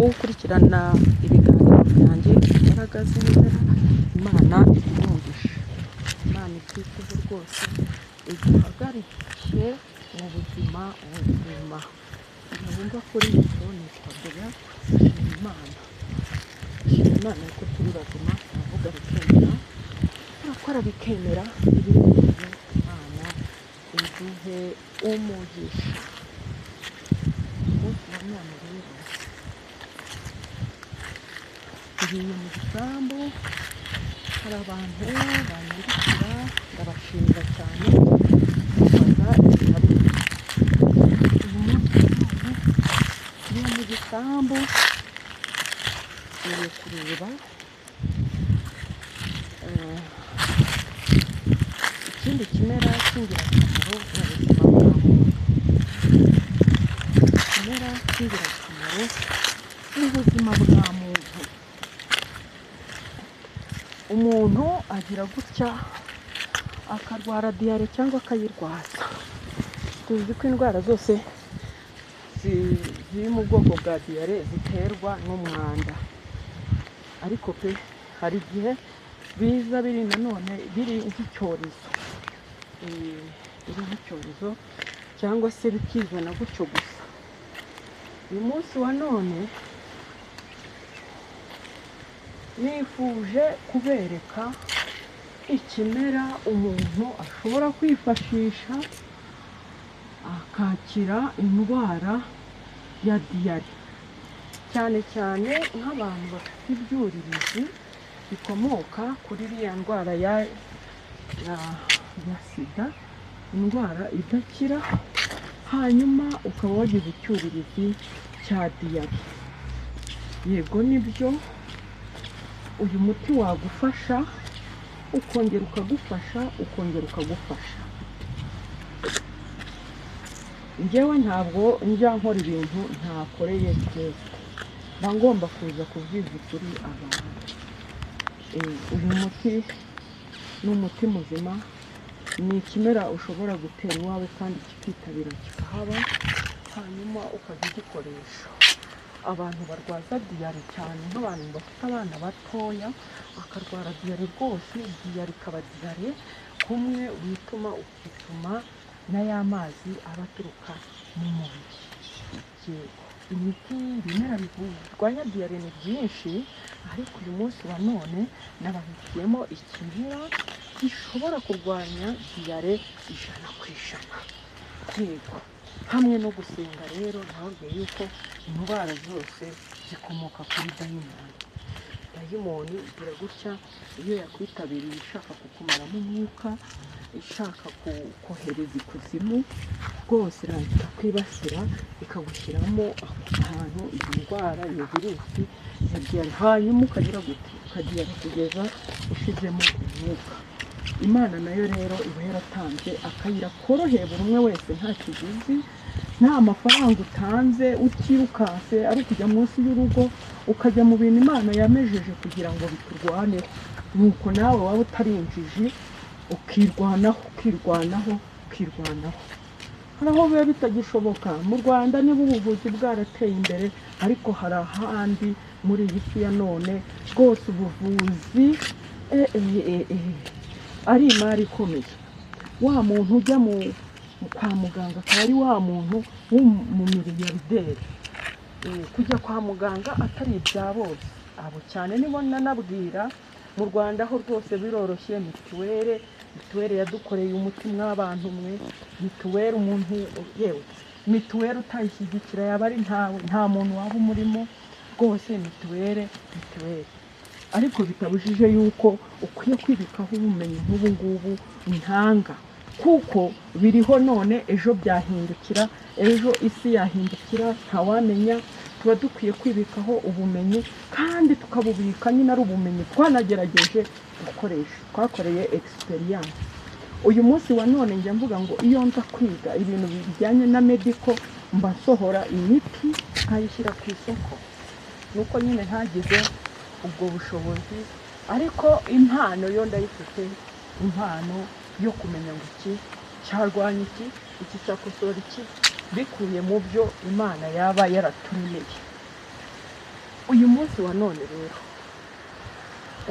Wowe ukurikirana ibiganiro byanjye, imbaraga z'ibimera, Imana iguhe umugisha, Imana ikwiteho rwose, iguhagarike mu buzima buzima. Wumva kuri mikoro nitwa Bea. Shima Imana, shima Imana yuko turi bazima, turavuga bikemera, turakora bikemera, ibiri byiza. Imana iduhe umugisha. Umunsi wa none rero ngiye mu gisambu, hari abantu banyandikira, ndabashimira cyane, baza ibintu. Uyu munsi wa none ngiye mu gisambu, ngiye kureba ikindi kimera cy'ingirakamaro mu buzima bwa muntu. Ikimera cy'ingirakamaro mu buzima bwa muntu. Umuntu agira gutya akarwara diyare cyangwa akayirwaza. Tuzi ko indwara zose ziri mu bwoko bwa diyare ziterwa n'umwanda, ariko pe hari igihe biza biri nanone biri nk'icyorezo, biri nk'icyorezo cyangwa se bikizana gutyo gusa. Uyu munsi wa none nifuje kubereka ikimera umuntu ashobora kwifashisha akakira indwara ya diyare, cyane cyane nk'abantu bafite ibyuririzi bikomoka kuri iriya ndwara ya sida, indwara idakira, hanyuma ukaba wagize icyuririzi cya diyare. Yego nibyo, uyu muti wagufasha, ukongera ukagufasha, ukongera ukagufasha. Njyewe ntabwo njya nkora ibintu ntakoreye test, mba ngomba kuza kubwiza ukuri abantu. Uyu muti ni umuti muzima, ni ikimera ushobora gutera iwawe kandi kikitabira kikahaba, hanyuma ukajya ugikoresha. Abantu barwaza diyare cyane, nk'abantu bafite abana batoya, akarwara diyare rwose, diyare ikaba diyare kumwe wituma ukituma n'aya mazi aba aturuka mu mubiri. Yego, imiti, ibimera birwanya diyare ni byinshi, ariko uyu munsi wa none nabahitiyemo ikimera gishobora kurwanya diyare 100%. Yego, hamwe no gusenga rero, ntabwo yuko indwara zose zikomoka kuri dayimoni. Dayimoni igira gutya iyo yakwitabiriye ishaka kukumaramo umwuka, ishaka kohereza ikuzimu, rwose iraza ikakwibasira, ikagushyiramo ahantu iyo ndwara, iyo virusi ya diyare, hanyuma ukagira gute, ukagera kugeza ushizemo umwuka. Imana nayo rero iba yaratanze akayira koroheye buri umwe wese, nta kiguzi, nta mafaranga utanze, utirukanse, ari ukujya munsi y'urugo ukajya mu bintu Imana yamejeje kugira ngo biturwaneho. Nuko nawe waba utari injiji ukirwanaho, ukirwanaho, ukirwanaho. Hari aho biba bitagishoboka. Mu Rwanda niba ubuvuzi bwarateye imbere, ariko hari ahandi muri iyi si ya none rwose ubuvuzi ari imari ikomeye. Wa muntu ujya kwa muganga akaba ari wa muntu w'umumiliyarderi. Kujya kwa muganga atari ibya bose, abo cyane nibo nanabwira. Mu Rwanda ho rwose biroroshye, mituweli, mituweli yadukoreye umuti mw'abantu mwe, mituweli umuntu yewe, mituweli utayishyigikira yaba ari ntawe, nta muntu waba umurimo rwose, mituweli, mituweli. Ariko bitabujije yuko ukwiye kwibikaho ubumenyi nk'ubu ngubu ntanga, kuko biriho none, ejo byahindukira, ejo isi yahindukira, ntawamenya. Tuba dukwiye kwibikaho ubumenyi kandi tukabubika nyine ari ubumenyi twanagerageje gukoresha, twakoreye experience. Uyu munsi wa none njya mvuga ngo iyo nza kwiga ibintu bijyanye na medical, mba nsohora imiti nkayishyira ku isoko. Nuko nyine ntagize ubwo bushobozi, ariko impano yo ndayifite, impano yo kumenya ngo iki cyarwanya iki, iki cyakosora iki, bikuye mu byo Imana yaba yaraturemeye. Uyu munsi wa none rero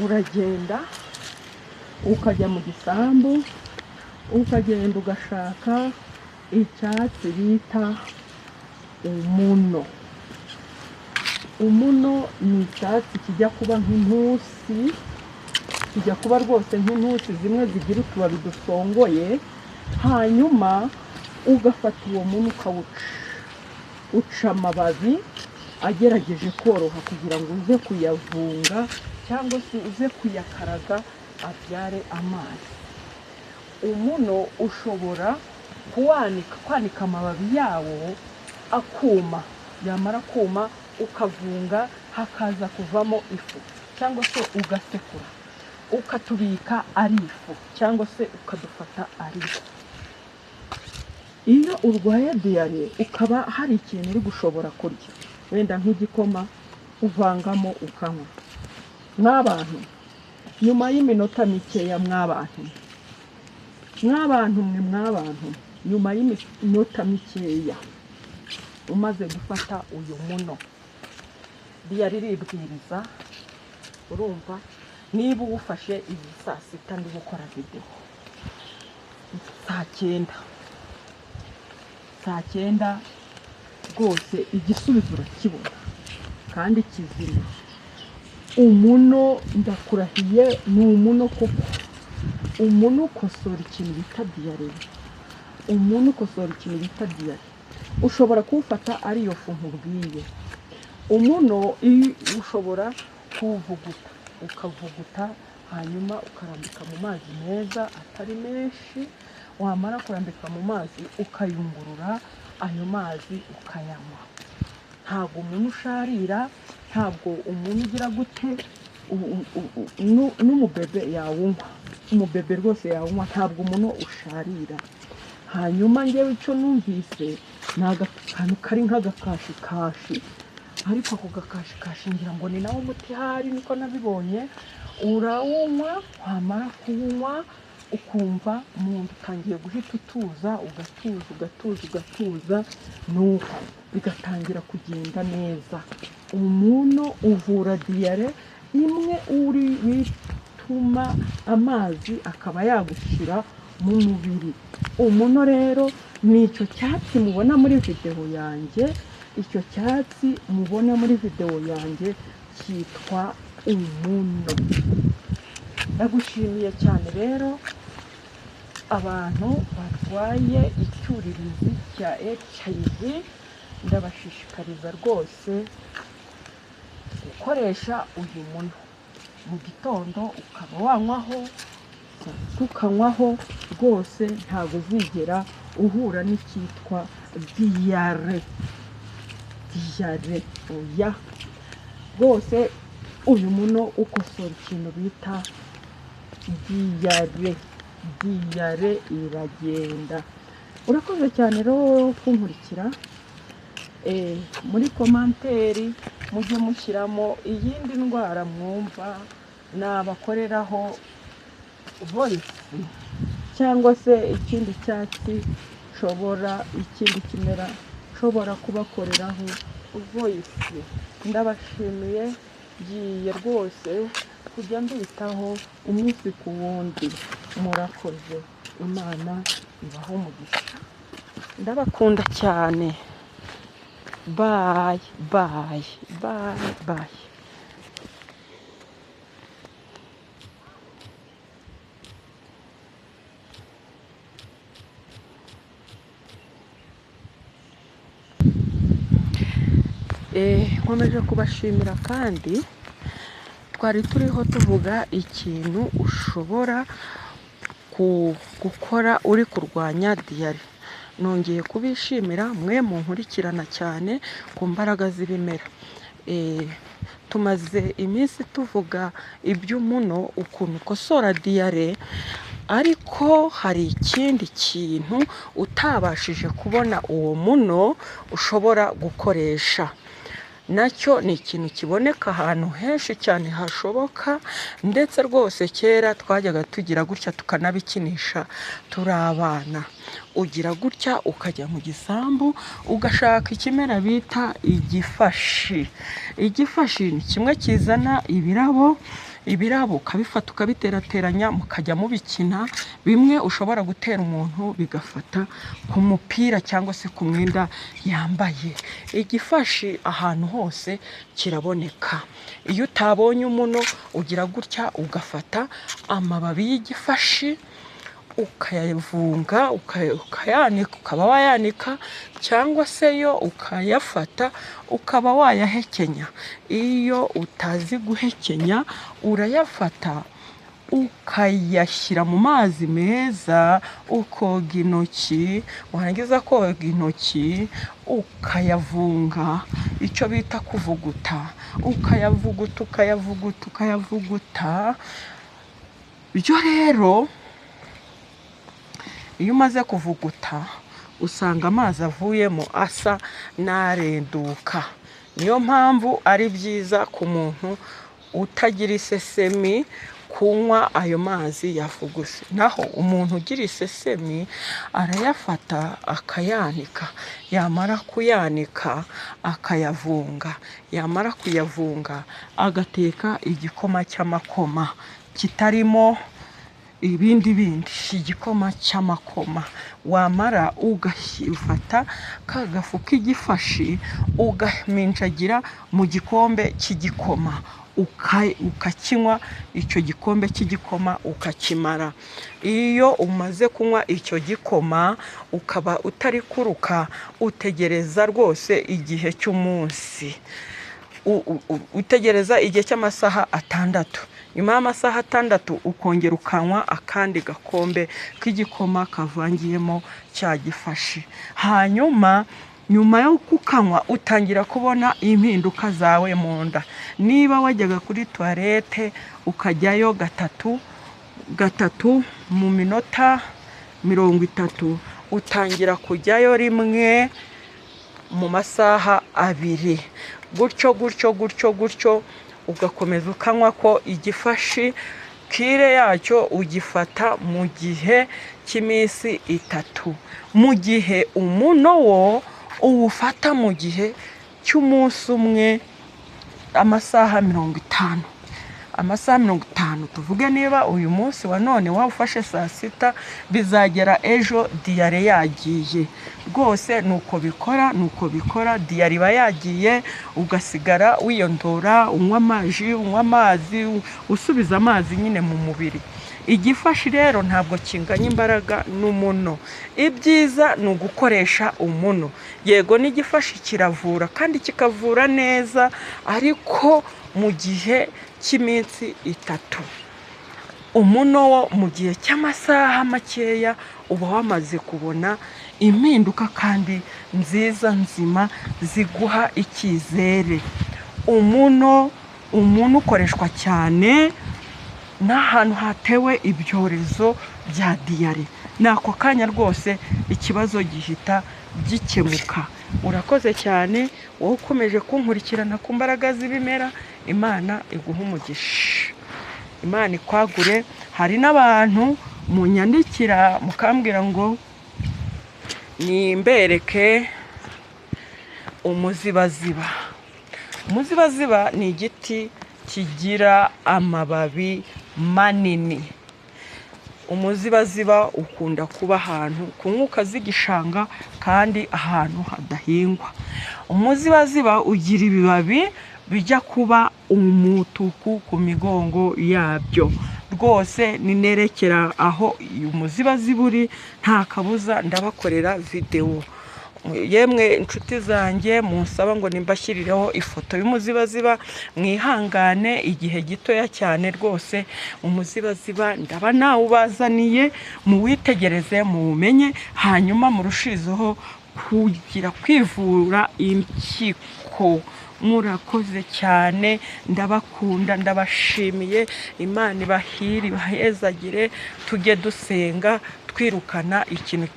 uragenda ukajya mu gisambu, ukagenda ugashaka icyatsi bita umuno. Umuno ni icyatsi kijya kuba nk'intusi, kijya kuba rwose nk'intusi zimwe zigira utubabi dusongoye. Hanyuma ugafata uwo muno ukawuca, uca amababi agerageje koroha kugira ngo uze kuyavunga cyangwa se uze kuyakaraga abyare amazi. Umuno ushobora kuwanika, kwanika amababi yawo akuma, yamara kuma ukavunga hakaza kuvamo ifu, cyangwa se ugasekura ukatubika ari ifu, cyangwa se ukadufata ari ifu. Iyo urwaye diyare ukaba hari ikintu uri gushobora kurya, wenda nk'igikoma, uvangamo ukanywa. Mw'abantu, nyuma y'iminota mikeya, mw'abantu, mw'abantu mwe, mw'abantu, nyuma y'iminota mikeya umaze gufata uyu muno, diyare iribwiriza. Urumva, niba uwufashe iyi saa sita ndi gukora videwo, saa 9, saa 9 rwose igisubizo urakibona kandi kizima. Umuno ndakurahiye ni umuno koko. Umuno ukosora ikintu bita diyare. Umuno ukosora ikintu bita diyare. Ushobora kuwufata ari iyo fu nkubwiye. Umuno ushobora kuwuvuguta, ukavuguta hanyuma ukarambika mu mazi meza atari menshi. Wamara kurambika mu mazi ukayungurura ayo mazi ukayanywa. Ntabwo umuntu usharira, ntabwo umuntu ugira gute, n'umubebe yawunywa, umubebe rwose yawunywa, ntabwo umuntu usharira. Hanyuma ngewe icyo numvise ni akantu kari nk'agakashikashi, ariko ako gakashikashi ngira ngo ni nawo umuti hari, niko nabibonye. Urawunywa, wamara kuwunywa ukumva mu nda utangiye guhita utuza, ugatuza, ugatuza, ugatuza, nuko bigatangira kugenda neza. Umuno uvura diyare imwe uri wituma amazi akaba yagushyira mu mubiri. Umuno rero ni icyo cyatsi mubona muri videwo yanjye. Icyo cyatsi mubona muri videwo yanjye cyitwa umuno. Ndagushimiye cyane rero abantu barwaye icyuririzi cya HIV, ndabashishikariza rwose gukoresha uyu muno. Mu gitondo ukaba wanywaho, tukanywaho, rwose ntabwo uzigera uhura n'icyitwa diyare. Diyare oya, rwose uyu muno ukosora ikintu bita diyare. Diyare iragenda. Urakoze cyane rero kunkurikira. Muri commentaire mujye mushyiramo iyindi ndwara mwumva nabakoreraho voice, cyangwa se ikindi cyatsi nshobora, ikindi kimera nshobora kubakoreraho voice. Ndabashimiye, ngiye rwose kujya mbitaho umunsi ku wundi. Murakoze, Imana ibahe umugisha. Ndabakunda cyane. Bye bye bye bye. Nkomeje kubashimira kandi twari turiho tuvuga ikintu ushobora gukora uri kurwanya diyare. Nongeye kubishimira mwe munkurikirana cyane ku mbaraga z'ibimera. Tumaze iminsi tuvuga iby'umuno ukuntu ukosora diyare, ariko hari ikindi kintu utabashije kubona uwo muno ushobora gukoresha. Nacyo ni ikintu kiboneka ahantu henshi cyane hashoboka, ndetse rwose kera twajyaga tugira gutya tukanabikinisha turi abana. Ugira gutya ukajya mu gisambu ugashaka ikimera bita igifashi. Igifashi ni kimwe kizana ibirabo, ibirabo ukabifata ukabiterateranya mukajya mubikina, bimwe ushobora gutera umuntu bigafata ku mupira cyangwa se ku mwenda yambaye. Igifashi ahantu hose kiraboneka. Iyo utabonye umuno ugira gutya ugafata amababi y'igifashi ukayavunga, ukayanika, ukaba wayanika cyangwa se yo ukayafata ukaba wayahekenya. Iyo utazi guhekenya urayafata ukayashyira mu mazi meza, ukoga intoki, warangiza koga intoki ukayavunga, icyo bita kuvuguta, ukayavuguta ukayavuguta ukayavuguta. Byo rero iyo umaze kuvuguta usanga amazi avuyemo asa n'arenduka. Niyo mpamvu ari byiza ku muntu utagira isesemi kunywa ayo mazi yavuguse. Naho umuntu ugira isesemi arayafata akayanika, yamara kuyanika akayavunga, yamara kuyavunga agateka igikoma cy'amakoma kitarimo ibindi bindi, igikoma cy'amakoma. Wamara ugafata ka gafu k'igifashi ugaminjagira mu gikombe cy'igikoma, ukakinywa icyo gikombe cy'igikoma ukakimara. Iyo umaze kunywa icyo gikoma ukaba utari kuruka, utegereza rwose igihe cy'umunsi, utegereza igihe cy'amasaha 6. Nyuma y'amasaha 6 ukongera ukanywa akandi gakombe k'igikoma kavangiyemo cya gifashi. Hanyuma nyuma yo kukanywa utangira kubona impinduka zawe mu nda. Niba wajyaga kuri toilette ukajyayo gatatu gatatu mu minota 30, utangira kujyayo rimwe mu masaha 2, gutyo gutyo gutyo gutyo, ugakomeza ukanywa ko igifashi. Kire yacyo ugifata mu gihe cy'iminsi 3, mu gihe umuno wo uwufata mu gihe cy'umunsi umwe, amasaha 50. Amasaha 50, tuvuge niba uyu munsi wa none wawufashe saa 6, bizagera ejo diyare yagiye. Rwose nuko bikora, nuko bikora, diyare iba yagiye, ugasigara wiyondora, unywa amaji, unywa amazi, usubiza amazi nyine mu mubiri. Igifashi rero ntabwo kinganya imbaraga n'umuno. Ibyiza ni ugukoresha umuno. Yego n'igifashi kiravura kandi kikavura neza, ariko mu gihe cy'iminsi 3. Umuno wo mu gihe cy'amasaha makeya uba wamaze kubona impinduka kandi nziza nzima ziguha icyizere. Umuno ukoreshwa cyane n'ahantu hatewe ibyorezo bya diyare. Ni ako kanya rwose ikibazo gihita gikemuka. Urakoze cyane wowe ukomeje kunkurikirana ku mbaraga z'ibimera. Imana iguhe umugisha, Imana ikwagure. Hari n'abantu munyandikira mukambwira ngo nimbereke umuzibaziba. Umuzibaziba ni igiti kigira amababi manini. Umuzibaziba ukunda kuba ahantu ku nkuka z'igishanga kandi ahantu hadahingwa. Umuzibaziba ugira ibibabi bijya kuba umutuku ku migongo yabyo. Rwose ninerekera aho umuzibaziba uri nta kabuza ndabakorera videwo. Yemwe inshuti zanjye munsaba ngo nimbashyirireho ifoto y'umuzibaziba, mwihangane igihe gitoya cyane rwose umuzibaziba ndaba nawubazaniye, muwitegereze muwumenye, hanyuma murushizeho kugira kwivura impyiko. Murakoze cyane, ndabakunda, ndabashimiye. Imana ibahire, ibahezagire. Tujye dusenga, Twirukana ikintu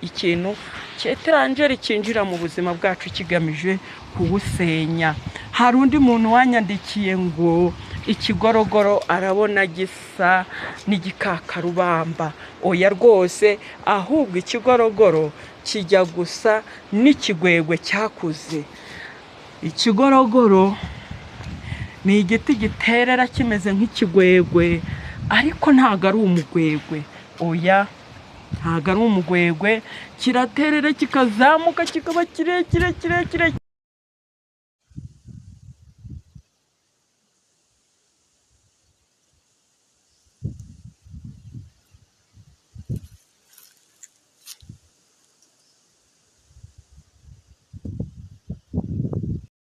ikintu cy'étranger cyinjira mu buzima bwacu kigamije kuwusenya. Hari undi muntu wanyandikiye ngo ikigorogoro arabona gisa n'igikakarubamba. Oya rwose, ahubwo ikigorogoro kijya gusa n'ikigwegwe cyakuze. Ikigorogoro ni igiti giterera kimeze nk'ikigwegwe, ariko ntabwo ari umugwegwe. Oya, ntabwo ari umugwegwe. Kiraterera kikazamuka, kikaba kirekire kirekire.